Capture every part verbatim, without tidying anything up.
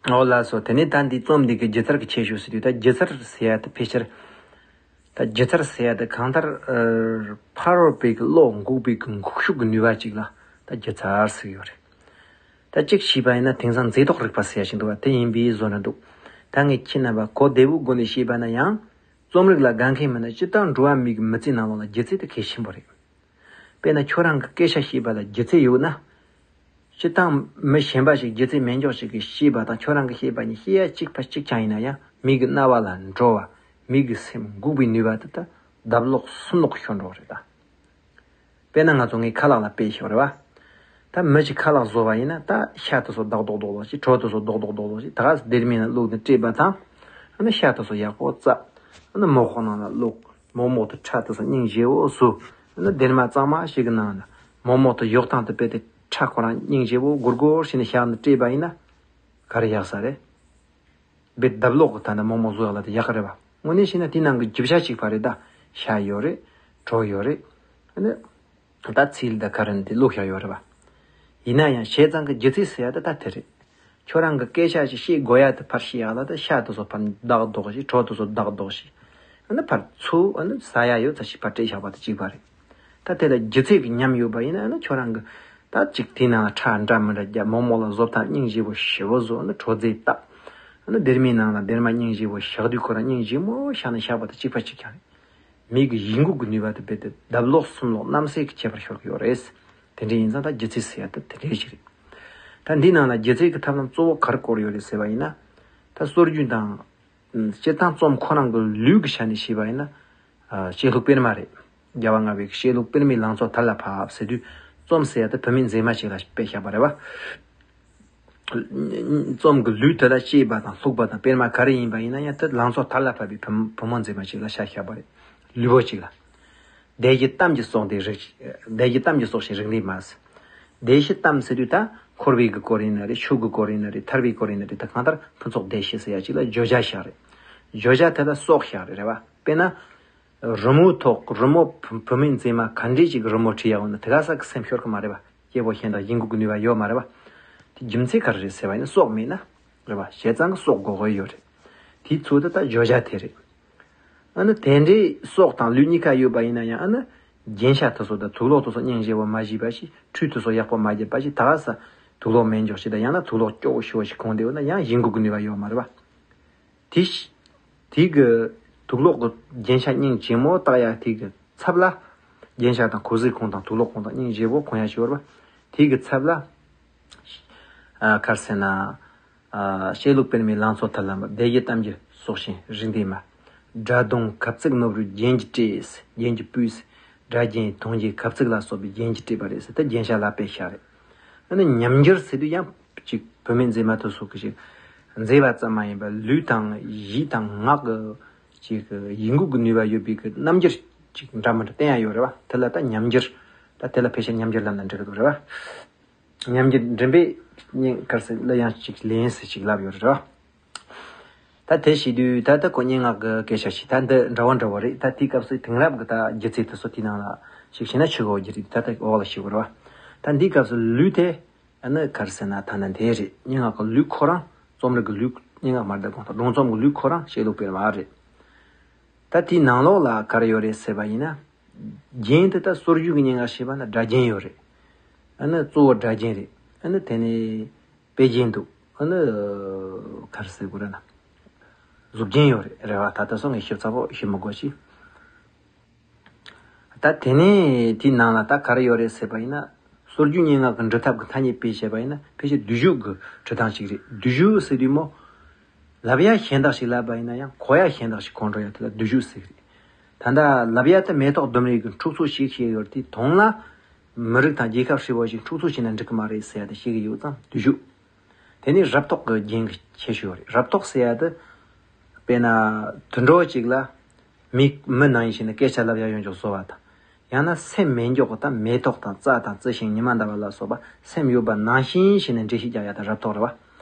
འོ་ལགས་སོ། དེ་ནས་ད་འདི་རྩོམ་འདི་གི་སྒྱུ་རྩལ་གྱི་ཁྱད་ཆོས་ཟེར་དུས། ད་སྒྱུ་རྩལ་ཟེར་ཡ་དེ་ཕལ་ཆེར། ད་སྒྱུ་རྩལ་ཟེར་ཡ་དེ་གང་ལྟར་ཨ་ཕ་རོལ་པོའི་གི་བློ་འགུག་པའི་གི་འགུག་ཤུགས་ཀྱི་ནུས་པ་ཅིག་ལ་ད་སྒྱུ་རྩལ་ཟེར་གྱི་ཡོད་རེད། ད་གཅིག་བྱས་པ་ཡིན་ན་དེང་སང་མཛེས་ལྡོག་རིག་པ་ཟེར་ཡ་ཞིག་འདུག་བ། དེ་ཡིན་པའི་བཟོ་འདྲ་འདུག་ད་ངས་ཁྱེད་རྣམ་པ་གོ་བདེ་བོའི་སྒོ་ནས་བཤད་པ་ན་ཡང་། རྩོམ་རིག་ལ་དགའ་མཁན་མིན་ན་སྤྱིར་བཏང་འགྲོ་བ་མིའི་གི་མི་ཚེའི་ནང་ལོགས་ལ་སྒྱུ་རྩལ་དེ་གལ་ཆེན་པོ་རེད། དཔེར་ན་ཁྱོད་རང་གི་སྐད་ཆ་བཤད་པ་ལ་སྒྱུ་རྩལ་ཡོད་ན། སྤྱིར་བཏང་མི་གཞན་པ་ཞིག་སྒྱུ་རྩལ་མེད་མགྱོགས་ཤིག་གིས་བཤད་པ་དང་ཁྱོད་རང་གིས་བཤད་པ་གཉིས་བཤད་ཡ་གཅིག་པ་གཅིག་རྐྱང་ཡིན་ན་ཡང་། མི་གི་རྣ་བ་ལ་འགྲོ་བ། མི་གི་སེམས་འགུག་པའི་ནུས་པ་དེ་ད་ལྡབ་ལོག་གསུམ་ལོག་ཤོར་འགྲོ་གི་རེད་ད། དཔེར་ན་ང་ཚོ་ངའི་ཁ་ལག་ལ་དཔེ་ཤོག་རེད་བ། ད་མི་ཞིག་ཁ་ལག་བཟོ་བ་ཡིན་ན། ད་ཤ་དེ་ཚོ་རྡོག་རྡོག་རྡོག་རྡོག་ཅིག་གྲོ་དེ་ཚོ་རྡོག་རྡོག་རྡོག་རྡོག་ཅིག་ད་ག་སེ་སྡེར་མའི་ནང་བླུགས་ནས་བཀྲུས་པ་དང་། ཨ་ནི་ཤ་དེ་ཚོ་ཡག་པོ་བཙབ། ཨ་ནི་མོག་གི་ནང་ལ་བླུགས། མོག་མོག་དེ་ཁྲག་དེ་ཚོ་སྙིང་རྗེ་བོ་བཟོས། ཨ་ནི་སྡེར་མ་གཙང་མ་ཞིག་གི་ནང་ལ་མོག་མོག་དེ་གཡོག་སྟངས་དེ་དཔེ་དེ་ཁྲག་ཁོ་རང་སྙིང་རྗེ་བོ་སྒོར་སྒོར་བྱས་ནས་བཞག་ནས་བཀྲུས་པ་ཡིན་ན། ག་རེ་ཡག་ས་རེད། དཔེ་ལྡབ་ལོག་གི་ད་ལྟ་མོག་མོག་བཟོ་ཡག་ལ་དེ་ཡག་གི་རེད་བ། དངོས་གནས་བཤད་ན་དེའི་ནང་གི་རྒྱུ་ཆ་གཅིག་པ་རེད་ད། ཤ་ཡོད་རེད། གྲོ་ཡོད་རེད། ཨ་ནི་ད་ཚིལ་དང་ཁ་རིན་དེ་བླུགས་བཞག་ཡོད་རེད་བ། ཡིན་ན་ཡང་བྱས་ཙང་གི་སྒྱུ་རྩལ་ཟེར་ཡ་དེ་ད་དེ་རེད། ཁྱོད་རང་གི་སྐད་ཆ་ཞིག་བཤད་དགོས་ཡ་དེ་ཕར་བཤད་ཡག་ལ་ད་ཤ་དེ་ཚོ་ཕར་རྡོག་རྡོག་བྱས། གྲོ་དེ་ཚོ་རྡོག་རྡོག་བྱས། ཨ་ནི་ཕར་ཚུར་ཨ་ནི་ཟ་ཡ་ཡོད་ཚད་ཞིག་ཕར་བཀྲུས་བཞག་པ་དེ་གཅིག་པ་རེད། ད་དེ་ལ་སྒྱུ་རྩལ་གྱི་ཉམས་ཡོད་པ་ཡིན་ན། ཨ་ནི་ཁྱོད་རང་གི་ད་ཅིག་དེའི་ནང་ལ་ཁྲག་འདྲ་མི་འདྲ་བརྒྱབ། མོག་མོག་ལ་བཟོ་ཐབས་སྙིང་རྗེ་བོ་ཞེ་བོ་བཟོས། ཨ་ནི་གྲོ་རྫས་བཏབ། ཨ་ནི་སྡེར་མའི་ནང་ལ་སྡེར་མ་སྙིང་རྗེ་བོ་བཞག་དུས་ཁོ་རང་སྙིང་རྗེ་མོ་བཞག་ནས་བཞག་པ་དེ་གཅིག་པ་གཅིག་རྐྱང་རེད། མི་གི་ཡིད་འགུག་གི་ནུས་པ་དེ་རྦད་དེ་ལྡབ་ལོག་གསུམ་ལོག་རྣམ་གསལ་གྱི་ཁྱད་པར་ཤོར་གྱི་ཡོད་རེད། དེ་འདྲ་ཡིན་ཙང་ད་སྒྱུ་རྩལ་ཟེར་ཡ་དེ་དེ་འདྲ་ཞིག་རེད། ད་འདིའི་ནང་ལ་སྒྱུ་རྩལ་གྱི་ཐབས་ལམ་གཙོ་བོ་ག་རེ་བཀོད་ཡོད་རེད་ཟེར་བ་ཡིན་ན། ད་སྲོལ་རྒྱུན་དང་། སྤྱིར་བཏང་རྩོམ་ཁོ་རང་གི་ལུས་ཀྱི་ཆ་ནས་བཤད་པ་ཡིན་ན། ཨ། བཤད་ལྷུག་སྤེལ་མ་རེད། རྒྱལ་བ་ལྔ་པའི་བཤད་ལྷུག་སྤེལ་མའི་ལང་ཚོ་དར་ལ་ཕབ་ཟེར་དུས། རྩོམ་ཟེར་ཡ་དེ་བུད་མེད་མཛེས་མ་ཞིག་ལ་དཔེ་བཞག་པ་རེད་བ། རྩོམ་གྱི་ལུས་དེ་ལ་བཤད་པ་དང་ལྷུག་པ་དང་སྤེལ་མ་ག་རེ་ཡིན་པ་ཡིན་ན་ཡང་། དེ་ལང་ཚོ་དར་ལ་ཕབ་པའི་བུ་བུ་མོ་མཛེས་མ་ཞིག་ལ་ཆ་བཞག་པ་རེད། ལུས་པོ་གཅིག་ལ། བདེ་སྐྱིད་གཏམ་གྱི་སྲོག་འདི་རིག་བདེ་སྐྱིད་གཏམ་གྱི་སྲོག་ཞིག་རིག་ནས་མ་ཟེར། བདེ་སྐྱིད་གཏམ་ཟེར་དུས་ད་འཁོར་བའི་གི་སྐོར་ཡིན་ན་རེད། ཆོས་ཀྱི་སྐོར་ཡིན་ན་རེད། ཐར་བའི་སྐོར་ཡིན་ན་རེད། ད་གང་ལྟར་ཕུན་ཚོགས་བདེ་སྐྱིད་ཟེར་ཡ་ཅིག་ལ་བརྗོད་བྱ་བཞག་རེད། བརྗོད་བྱ་དེ་ལ་སྲོག་བཞག་རེད། རེད་བ། དཔེར་ན། རི་མོའི་ཐོག་རི་མོ་བུ་བུད་མེད་མཛེས་མ་ག་འདྲས་ཅིག་གི་རི་མོ་བྲིས་ཡ་འོ་ན། དེ་ག་ས་གི་སེམས་ཤོར་གི་མ་རེད་བ། སྐྱིད་པོ་ཞེ་དྲག་ཡིད་འགུག་གི་ནུས་པ་ཡོད་མ་རེད་བ། དེ་རྒྱུ་མཚན་ག་རེ་རེད་ཟེར་བ་ཡིན་ན། སྲོག་མེད་ན། རེད་བ། བྱས་ཙང་གི་སྲོག་དགོས་དགོས་ཡོད་རེད། དེའི་ཚུལ་དུ་ད་བརྗོད་བྱ་དེ་རེད། ཨ་ནི་དེ་འདྲའི་སྲོག་དང་ལུས་གཉིས་ཀ་ཡོད་པ་ཡིན་ན་ཡང་། ཨ་ནི་རྒྱན་ཆ་དེ་ཚོ་དང་དུག་ལོག་དེ་ཚོ་སྙིང་རྗེ་བོ་མ་བྱས་པ་ཞིག་ཁྲུས་དེ་ཚོ་ཡག་པོ་མ་བརྒྱབ་པ་ཞིག་ད་ག་ས་དུག་ལོག་མེད་མགྱོགས་ཤིག་དང་། ཡང་ན་དུག་ལོག་སྐྱོ་བོ་ཞེ་བོ་ཞིག་གོན་བསྡད་ཡོད་ན་ཡང་ཡིད་འགུག་གི་ནུས་པ་ཡོད་མ་རེད་བ། དེ་ཞིག་དེ་གི་དུག་ལོག་གི་རྒྱན་ཆ་སྙིང་རྗེ་མོ་བཏགས་ཡ་དེ་གི་ཚབ་ལ། རྒྱན་ཆ་དང་གོས་གཟིག་གོན་སྟངས། དུག་ལོག་གོན་སྟངས་སྙིང་རྗེ་བོ་གོན་ཡ་ཞིག་ཡོད་རེད་བ། དེ་གི་ཚབ་ལ། ཨ། ག་རེ་ཟེར་ན། ཨ། བཤད་ལྷུག་སྤེལ་མའི་ལང་ཚོ་དར་ལ་ཕབ། བདེ་སྐྱིད་གཏམ་གྱི་སྲོག་ཤིང་རིག་འདེད་མ། སྒྲ་གདངས་གབ་ཚིག་ནོར་བུའི་རྒྱན་གྱིས་སྤྲས། རྒྱན་གྱིས་སྤུས། སྒྲ་རྒྱན་མཐོང་རྒྱན་གབ་ཚིག་ལ་སོགས་པའི་རྒྱན་གྱིས་སྤྲས་པ་རེད་ཟེར། དེ་རྒྱན་ཆ་ལ་དཔེ་བཞག་རེད། ཨ་ནི་ཉམས་འགྱུར་ཟེར་དུས་ཡང་ཅིག་བུད་མེད་མཛེས་མ་དེ་ཚོ་གི་ཅིག་མཛེས་པ་ཙམ་མ་ཡིན་པར་ལུས་དང་ཡིད་དང་ངག་གི་ཅིག་ཡིད་འགུག་གི་ནུས་པ་ཡོད་པའི་གི་རྣམ་འགྱུར་ཅིག་འདྲ་མི་འདྲ་བསྟན་ཡ་ཡོད་རེད་བ། དེ་ལ་ད་ཉམས་འགྱུར། ད་དེ་ལ་ཕལ་ཆེར་ཉམས་འགྱུར་ལབ་ན་འགྲིག་གི་འདུག་རེད་བ། ཉམས་འགྱུར་འགྲེམས་པའི་སྙིང་དཀར་ཟེར་ལ་ཡང་ཅིག་ལེན་ཟེར་ཅིག་ལབ་ཡོད་རེད་བ། ད་དེ་བྱེད་དུས་ད་ལྟ་ཁོ་སྙན་ངག་གི་སྐད་ཆ་ཞིག་ད་འདི་འདྲ་བོ་འདྲ་བོ་རེད། ད་དེའི་སྐབས་སུ་དེང་རབས་ཀྱི་ད་སྒྱུ་རྩལ་དེ་ཚོ་དེའི་ནང་ལ་ཞིག་བྱས་ན་ཆི་གོ་རྒྱུ་རེད། ད་ལྟ་འོག་ལ་ཞུ་དགོས་རེད་བ། ད་འདིའི་སྐབས་སུ་ལུས་དེ། ཨ་ནི་ག་རེ་ཟེར་ན། ཐ་ན་དེ་རེད། སྙན་ངག་གི་ལུས་ཁོ་རང་། རྩོམ་རིག་གི་ལུས། སྙན་ངག་མ་རེད་ད། གང་ལྟར་སྒྲུང་རྩོམ་གྱི་ལུས་ཁོ་རང་བཤད་ལྷུག་སྤེལ་མ་རེད། ད་དེའི་ནང་ལོགས་ལ་ག་རེ་ཡོད་རེད་ཟེར་བ་ཡིན་ན། རྒྱན་དེ་ད་སྲོལ་རྒྱུན་གྱི་སྙན་ངག་བཤད་པ་ན་སྒྲ་རྒྱན་ཡོད་རེད། ཨ་ནི་གཙོ་བོ་སྒྲ་རྒྱན་རེད། ཨ་ནི་དེ་ནས་དཔེ་རྒྱན་འདུག་ཨ་ནི་ག་རེ་ཟེར་དགོས་རེད་ན། གཟུགས་རྒྱན་ཡོད་རེད། རེད་བ། ད་ལྟ་སོ་ངས་ཞིབ་ཚགས་པོ་ཞུ་མི་དགོས་ཤིང་། ད་དེ་ནས་དེའི་ནང་ལ་ད་ག་རེ་ཡོད་རེད་ཟེར་བ་ཡིན་ན། སྲོལ་རྒྱུན་སྙན་ངག་གི་འབྲི་ཐབས་ཀྱི་ཐ་སྙད་དཔེ་བཤད་པ་ཡིན་ན། ཕལ་ཆེར་བསྡུས་བརྗོད་ཀྱི་འབྲི་སྟངས་ཤིག་རེད། བསྡུས་བརྗོད་ཟེར་དུས་མོ། ལབ་ཡ་གཞན་དག་ཞིག་ལབ་པ་ཡིན་ན་ཡང་གོ་ཡ་གཞན་དག་ཞིག་གོ་འགྲོ་ཡ་དེ་ལ་བསྡུས་བརྗོད་ཟེར་གི་རེད། ད་ལྟ་ལབ་ཡ་དེ་མེ་ཏོག་ལྡུམ་རའི་གི་འཁྲུག་རྩོད་ཞིག་བཤད་ཡོད་དེ། དོན་ལ་མི་རིགས་དང་རྒྱལ་ཁབ་ཧྲིལ་བོ་ཞིག་འཁྲུག་རྩོད་བྱས་ན་འགྲིག་གི་མ་རེད་ཟེར་ཡ་དེ་བཤད་གི་ཡོད་ཙང་བསྡུས་བརྗོད། དེ་ནས་རབ་རྟོག་གི་རྒྱན་གྱི་ཁྱད་ཆོས་ཡོད་རེད། རབ་རྟོག་ཟེར་ཡ་དེ། དཔེར་ན། དུད་འགྲོ་གཅིག་ལ། མི་མི་ནང་བཞིན་གྱི་སྐད་ཆ་ལབ་ཡ་ཡོང་ཆོག་བཟོ་བ་དང་། ཡང་ན་སེམས་མེད་མགྱོགས་ཀྱི་ད་མེ་ཏོག་དང་རྩྭ་དང་རྩི་ཤིང་ཉི་མ་ཟླ་བ་ལ་སོགས་པ་སེམས་ཡོད་པ་ནང་བཞིན་བྱས་ནས་འགྲེལ་བཤད་རྒྱག་ཡ་ད་རབ་རྟོག་རེད་བ།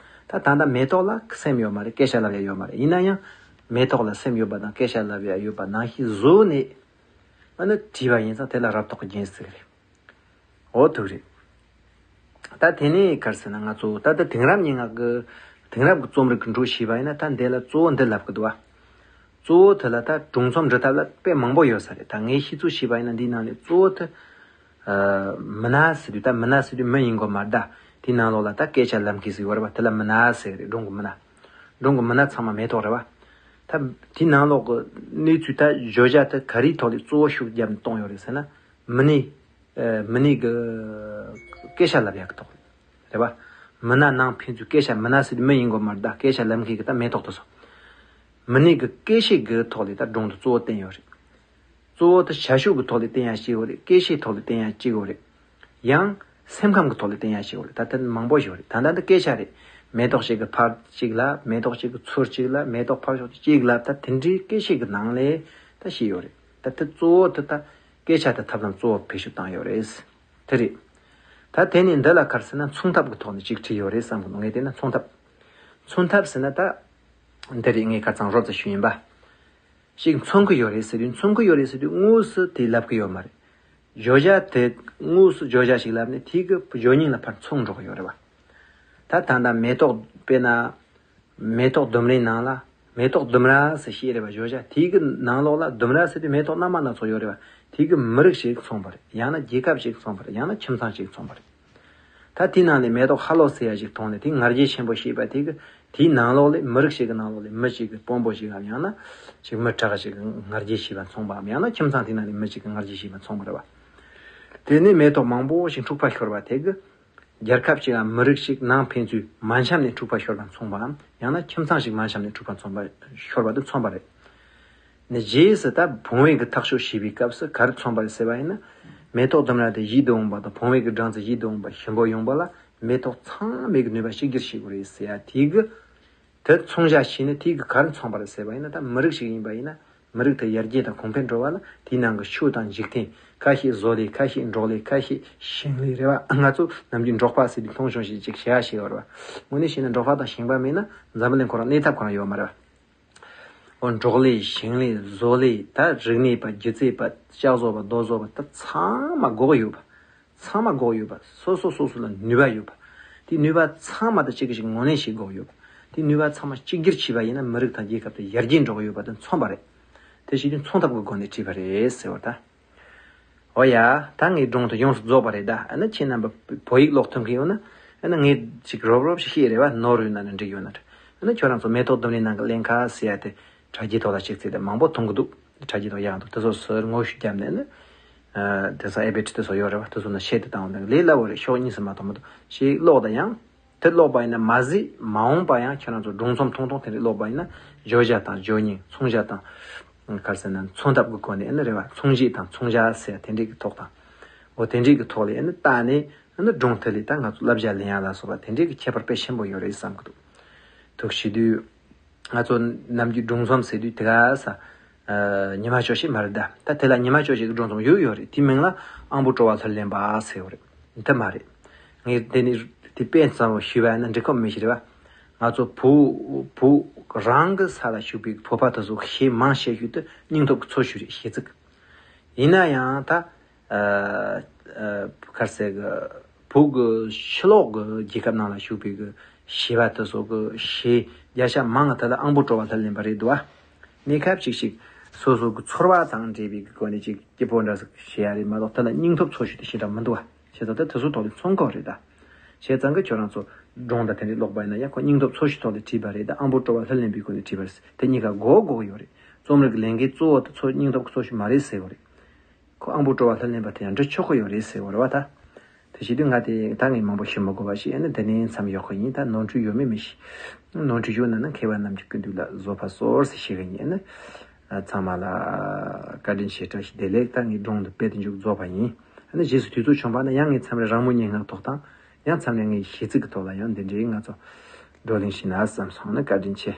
ད་ད་ལྟ་མེ་ཏོག་ལ་སེམས་ཡོད་མ་རེད། སྐད་ཆ་ལབ་ཡ་ཡོད་མ་རེད། ཡིན་ན་ཡང་མེ་ཏོག་ལ་སེམས་ཡོད་པ་དང་སྐད་ཆ་ལབ་ཡ་ཡོད་པ་ནང་བཞིན་བཟོས་ནས། ཨ་ནི་བྲིས་པ་ཡིན་ཙང་དེ་ལ་རབ་རྟོག་གི་རྒྱན་ཟེར་གི་རེད། འོ་ཐུག་རེད། ད་དེ་ནས་ག་རེ་ཟེར་ན། ང་ཚོ་ད་ལྟ་དེང་རབས་སྙན་ངག་གི་ དེང་རབས་ཀྱི་རྩོམ་རིག་གི་འགྲོས་ཤེས་པ་ཡིན་ན། ད་འདི་ལ་གཙོ་བོ་འདི་ལབ་ཀྱི་འདུག་བ། གཙོ་བོ་དེ་ལ་ད་སྒྲུང་རྩོམ་འབྲི་ཐབས་ལ་དཔེ་མང་པོ་ཡོད་ས་རེད། ད་ངས་ཤེས་ཚོད་ཤེས་པ་ཡིན་ན། འདིའི་ནང་ནས་གཙོ་བོ་དེ་མི་སྣ་ཟེར་དུས། ད་མི་སྣ་ཟེར་དུས་མི་ཡིན་དགོས་མ་རེད། ད་དེའི་ནང་ལོགས་ལ་ད་སྐད་ཆ་ལབ་མཁན་ཟིག་ཡོད་རེད་བ། དེ་ལ་མི་སྣ་ཟེར་རེད། སྒྲུང་གི་མི་སྣ། སྒྲུང་གི་མི་སྣ་ཚང་མ་མེ་ཏོག་རེད་བ། ད་དེའི་ནང་ལོགས་ཀྱི་གནས་ཚུལ། ད་བརྗོད་བྱ་དེ་ག་རེའི་ཐོག་ལས་གཙོ་བོ་ཤུགས་བརྒྱབ་ནས་གཏོང་ཡོད་རེད་ཟེར་ན། མི་སྣའི། ཨ། མི་སྣའི་གི་སྐད་ཆ་ལབ་ཡག་གི་ཐོག་རེད་བ། མི་སྣ་ནང་ཕན་ཚུན་སྐད་ཆ། མི་སྣ་ཟེར་དུས་མི་ཡིན་དགོས་མ་རེད། ད་སྐད་ཆ་ལབ་མཁན་གྱི་ད་མེ་ཏོག་དེ་ཚོ། མི་སྣའི་གི་སྐད་ཆའི་གི་ཐོག་ལས་ད་སྒྲུང་དེ་གཙོ་བོ་བསྟན་ཡོད་རེད། གཙོ་བོ་དེ་བྱ་ཤུགས་ཀྱི་ཐོག་ལས་བསྟན་ཡག་གཅིག་ཡོད་རེད། སྐད་ཆའི་ཐོག་ལས་བསྟན་ཡག་གཅིག་ཡོད་རེད། ཡང་སེམས་ཁམས་ཀྱི་ཐོག་ལས་བསྟན་ཡག་གཅིག་ཡོད་རེད། ད་དེ་མང་པོ་ཞིག་ཡོད་རེད། ད་ལྟ་འདི་སྐད་ཆ་རེད། མེ་ཏོག་ཞིག་གི་ཕར་གཅིག་ལབ། མེ་ཏོག་ཞིག་གི་ཚུར་གཅིག་ལབ། མེ་ཏོག་ཕར་ཕྱོགས་གཅིག་ལབ། ད་དེ་འདྲའི་སྐད་ཆའི་གི་ནང་ལས་ད་ཤེས་ཡོད་རེད། ད་དེ་གཙོ་བོ་དེ་ད་སྐད་ཆ་དེ་ཐབས་ལམ་གཙོ་བོ་བེད་སྤྱོད་བཏང་ཡོད་རེད། དེ་རེད། ད་དེ་ནས་འདི་ལ་ག་རེ་ཟེར་ན། མཚུངས་ཐབས་ཀྱི་ཐོག་ནས་ཅིག་བྲིས་ཡོད་རེད་བསམ་གི་འདུག་ངས་བལྟས་ན། མཚུངས་ཐབས། མཚུངས་ཐབས་ཟེར་ན་ད་འདི་རེད། ངས་ཁ་སང་རོབ་ཙམ་ཞུས་ཡིན་པ། ཞིག་མཚོན་གྱི་ཡོད་རེད་ཟེར་དུས། མཚོན་གྱི་ཡོད་རེད་ཟེར་དུས་དངོས་སུ་དེ་ལབ་ཀྱི་ཡོད་མ་རེད། བརྗོད་བྱ་དེ་དངོས་སུ་བརྗོད་བྱ་ཞིག་ལབ་ནས་དེ་གི་བརྗོད་སྙིང་ལ་ཕར་མཚུངས་འགྲོ་གི་ཡོད་རེད་བ། ད་ད་ལྟ་མེ་ཏོག་དཔེར་ན། མེ་ཏོག་ལྡུམ་རའི་ནང་ལ་མེ་ཏོག་ལྡུམ་ར་ཟེར་བཤད་རེད་བ། བརྗོད་བྱ་དེ་གི་ནང་ལོགས་ལ་ལྡུམ་ར་ཟེར་དུས་མེ་ཏོག་སྣ་མང་སྣ་ཚོགས་ཡོད་རེད་བ། དེ་གི་མི་རིགས་ཤིག་མཚོན་པ་རེད། ཡང་ན་རྒྱལ་ཁབ་ཞིག་མཚོན་པ་རེད། ཡང་ན་ཁྱིམ་ཚང་ཞིག་མཚོན་པ་རེད། ད་དེའི་ནང་ནས་མེ་ཏོག་ཧ་ལོ་ཟེར་ཡ་ཞིག་མཐོང་ནས། དེ་ང་རྒྱལ་ཆེན་པོ་བྱེད་པ་དེ་གི། དེའི་ནང་ལོགས་ལས་མི་རིགས་ཤིག་གི་ནང་ལོགས་ལས་མི་ཞིག་གི་དཔོན་པོ་ཞིག་གམ། ཡང་ན་ཅིག་མི་དྲག་ཞིག་གི་ང་རྒྱལ་བྱེད་པ་མཚོན་པའམ། ཡང་ན་ཁྱིམ་ཚང་དེའི་ནང་ནས་མི་ཞིག་གི་ང་རྒྱལ་བྱེད་པ་མཚོན་པ་རེད་བ། དེ་ནས་མེ་ཏོག་མང་པོ་ཞིག་འཁྲུག་པ་ཤོར་བ་དེ་གི། རྒྱལ་ཁབ་ཅིག་གམ་མི་རིགས་ཤིག་ནང་ཕན་ཚུན་མ་འཆམ་ནས་འཁྲུག་པ་ཤོར་བ་མཚོན་པའམ། ཡང་ན་ཁྱིམ་ཚང་ཞིག་མ་འཆམ་ནས་འཁྲུག་པ་མཚོན་པ། ཤོར་བ་དེ་མཚོན་པ་རེད། ནི་རྗེས་སུ་ད་བུང་བའི་གི་ཐག་གཅོད་བྱེད་པའི་སྐབས་སུ་ག་རེ་མཚོན་པ་རེད་ཟེར་བ་ཡིན་ན། མེ་ཏོག་ལྡུམ་ར་དེ་བཞིས་བསྡུས་འོང་བ་དང་། བུང་བའི་གི་སྦྲང་རྩི་བཞིས་བསྡུས་འོང་བ་ཞིམ་པོ་ཡོང་བ་ལ་མེ་ཏོག་ཚང་མས་གི་ནུས་པ་གཅིག་གྱུར་བྱེད་དགོས་རེད་ཟེར་ཡ་དེ་གི། དེ་མཚོན་བྱ་བྱས་ནས་དེ་གི་ག་རེ་མཚོན་པ་རེད་ཟེར་བ་ཡིན་ན། ད་མི་རིགས་ཤིག་ཡིན་པ་ཡིན་ན། མི་རིགས་དེ་ཡར་རྒྱས་དང་གོང་འཕེལ་འགྲོ་བ་ལ་དེའི་ནང་གི་ཆོས་དང་འཇིག་རྟེན། ཁ་ཤས་བཟོ་ལས། ཁ་ཤས་འབྲོག་ལས། ཁ་ཤས་ཞིང་ལས་རེད་བ། ང་ཚོ་ནམ་རྒྱུན་འབྲོག་པ་ཟེར་དུས་མཐོང་ཆུང་ཞིག་ཅིག་བྱ་བ་ཞིག་ཡོད་རེད་བ། དངོས་གནས་བཤད་ན་འབྲོག་པ་དང་ཞིང་པ་མེད་ན་འཛམ་བུ་གླིང་ཁོ་རང་གནས་ཐབས་ཁོ་རང་ཡོད་མ་རེད་བ། འོ། འབྲོག་ལས། ཞིང་ལས། བཟོ་ལས། ད་རིག་གནས་པ། སྒྱུ་རྩལ་པ། ལྕགས་བཟོ་པ། རྡོ་བཟོ་པ། ད་ཚང་མ་དགོས་ཀྱི་ཡོད་པ། ཚང་མ་དགོས་ཀྱི་ཡོད་པ། སོ་སོ་སོ་སོ་ལ་ནུས་པ་ཡོད་པ། དེ་ནུས་པ་ཚང་མ་ད་གཅིག་གིས་གཅིག་ངོས་ལེན་བྱེད་དགོས་ཀྱི་ཡོད་པ། དེ་ནུས་པ་ཚང་མ་གཅིག་གྱུར་བྱས་པ་ཡིན་ན་མི་རིགས་དང་རྒྱལ་ཁབ་དེ་ཡར་རྒྱས་འགྲོ་གི་ཡོད་པ་དེ་མཚོན་པ་རེད། དེ་བྱེད་དུས་མཚོན་ཐབས་ཀྱི་སྒོ་ནས་བྲིས་པ་རེད་ཟེར་བ་ད། འོ་ཡ། ད་ངའི་སྒྲུང་དེ་ཡོངས་སུ་རྫོགས་པ་རེད་ད། ཨ་ནི་ཁྱེད་རྣམ་པ་བོད་ཡིག་ཀློག་ཐུབ་མཁན་ཡོད་ན། ཨ་ནི་ངས་ཅིག་རོབ་རོབ་ཞིག་བཤད་རེད་བ། ནོར་ཡོད་ན་ནི་འགྲིག་ཡོད་ན་འགྲིག་ཨ་ནི་ཁྱོད་རང་ཚོ་མེ་ཏོག་ལྡུམ་རའི་ནང་གི་གླེང་ཁ་ཟེར་ཡ་དེ་དྲ་རྒྱའི་ཐོག་ལ་ཅིག་བཙལ་ཏེ་མང་པོ་མཐོང་གི་འདུག་དྲ་རྒྱའི་ཐོག་ཡག་འདུག་དེ་ཚོ་ཟུར་ངོ་ཤེས་བརྒྱབ་ནས་ནི། ཨ། དེ་ཚོ་ཨེ་བེ་ཁྲི་དེ་ཚོ་ཡོད་རེད་བ། དེ་ཚོ་ནི་བཤད་དེ་བཏང་བ་ནི་ལས་སླ་བོ་རེད། ཕྱོགས་གཉིས་སུ་མ་གཏོགས་མི་འདུག་ཞེས་ཀློག་དང་། ཡང་དེ་ཀློག་པ་ཡིན་ན་མ་གཞི་མ་འོངས་པ་ཡང་ཁྱེད་རང་ཚོ་སྒྲུང་རྩོམ་ཐུང་ཐུང་དེ་འདྲ་ཀློག་པ་ཡིན་ན། བརྗོད་བྱ་དང་བརྗོད་སྙིང་། མཚུངས་བྱ་དང་། ག་རེ་ཟེར་ན། མཚོན་ཐབས་ཀྱི་སྒོ་ནས་ཨེ་ནི་རེད་བ། མཚུངས་བྱེད་དང་མཚོན་བྱ་ཟེར་དེ་འདྲའི་གི་ཐོག་དང་། འོ། དེ་འདྲའི་གི་ཐོག་ལ་ཨེ་ནི་བལྟས་ནས་ཨེ་ནི་སྒྲུང་དེ་ལས་ད་ང་ཚོ་བསླབ་བྱ་ལེན་ཡ་ལ་སོགས་པ་དེ་འདྲའི་གི་ཁྱད་པར་དཔེ་ཆེན་པོ་ཡོད་རེད་བསམ་གི་འདུག་དེ་བྱེད་དུས། ང་ཚོ་ནམ་རྒྱུན་སྒྲུང་རྩོམ་ཟེར་དུས་དེ་ག་ས། ཨ། ཉི་མ་ཅོ་ཞིག་མ་རེད་ད། ད་དེ་ལ་ཉི་མ་ཅོ་ཞིག་གི་སྒྲུང་རྩོམ་ཡོད་ཡོད་རེད། དེའི་མིང་ལ་ཨང་བུ་སྤྲོ་བ་ལྷུར་ལེན་པ་ཟེར་བ་རེད། འདི་མ་རེད། ངས་དེ་ནི་དེ་དཔེ་ཙམ་ཞུས་པ་ཡིན་ན་འགྲིག་གི་མེད་ཤི་རེད་བ། ང་ཚོ་བོད་བོད་རང་གི་ས་ལ་བཞུགས་པའི་བོད་པ་དེ་ཚོ་གི་གཞས་མང་ཆེ་ཤོས་དེ་སྙིང་སྟོབས་ཀྱི་མཚོ་ཤོས་རེད། གཞས་ཚིག་ཡིན་ན་ཡང་ད། ཨ། ཨ། ག་རེ་ཟེར་གི། བོད་གི་ཕྱི་ལོགས་གི་རྒྱལ་ཁབ་ནང་ལ་བཞུགས་པའི་གི་གཞས་པ་དེ་ཚོ་གི་གཞས་བརྒྱ་ཆ་མང་ང་དེ་ལ་ཨང་བུ་སྤྲོ་བ་ལྷུར་ལེན་པ་རེད་འདུག་བ། གནས་སྐབས་ཅིག་ཅིག་སོ་སོ་གི་ཚོར་བ་དང་འབྲེལ་བའི་གི་སྒོ་ནས་ཅིག་སྐྱིད་པོ་འདྲ་ཟིག་བྱེད་ཡ་རེད་མ་གཏོགས། དེ་ལ་སྙིང་སྟོབས་མཚོ་ཤོས་དེ་ཞེ་དྲག་མི་འདུག་བ། བྱས་ཙང་དེ་དེ་ཚོའི་ཐོག་ལ་མཚོན་གོ་རེད་ད། བྱས་ཙང་གི་ཁྱོད་རང་ཚོ་སྒྲུང་དང་དེ་འདྲའི་ཀློག་པ་ཡིན་ན་ཡང་ཁོ་སྙིང་སྟོབས་མཚོ་ཤོས་ཐོག་ལ་བྲིས་པ་རེད། ད་ཨང་བུ་སྤྲོ་བ་ལྷུར་ལེན་པའི་སྒོ་ནས་བྲིས་པ་རེད། དེ་གཉིས་ཀ་དགོས་དགོས་ཀྱི་ཡོད་རེད། རྩོམ་རིག་གི་ལས་འགན་གཙོ་བོ་དེ་ཚོ་སྙིང་སྟོབས་ཀྱི་མཚོ་ཤོས་མ་རེད་ཟེར་བ་རེད། ཁོ་ཨང་བུ་སྤྲོ་བ་ལྷུར་ལེན་པ་དེ་ཡང་འབྲི་ཆོག་གི་ཡོད་རེད་ཟེར་བ་རེད་བ་ད། དེ་བྱེད་དུས་ང་དེ་ད་ངས་མང་པོ་ཞུ་མི་དགོས་པ་ཞིག་ཨ་ནི་འདི་ནས་མཚམས་འཇོག་གི་ཡིན། ད་ནོར་འཁྲུལ་ཡོད་མེད་མི་ཤེས། ནོར་འཁྲུལ་ཡོད་ན་ནི་མཁས་པ་རྣམས་ཀྱི་སྐུ་མདུན་ལ་བཟོད་པ་སྩོལ་ཟེར་ཞུ་གི་ཡིན། ཨ་ནི་ཚང་མ་ལ་བཀའ་དྲིན་ཆེ། བཀྲ་ཤིས་བདེ་ལེགས། ད་ངས་སྒྲུང་འདི་དཔེ་དེ་མཇུག་རྫོགས་པ་ཡིན། ཨ་ནི་རྗེས་སུ་དུས་ཚོད་བྱུང་བ་ན་ཡང་ངས་མཚམས་རེ་རང་མོས་སྙན་ངག་ཐོག་དང་། ཡང་མཚམས་རེ་ངས་གཞས་ཚིག་གི་ཐོག་ལ་ཡང་འདི་འདྲའི་ང་ཚོ་བགྲོ་གླེང་བྱས་ན་བསམ་སོང་། ཨ་ནི་བཀའ་དྲིན་ཆེ།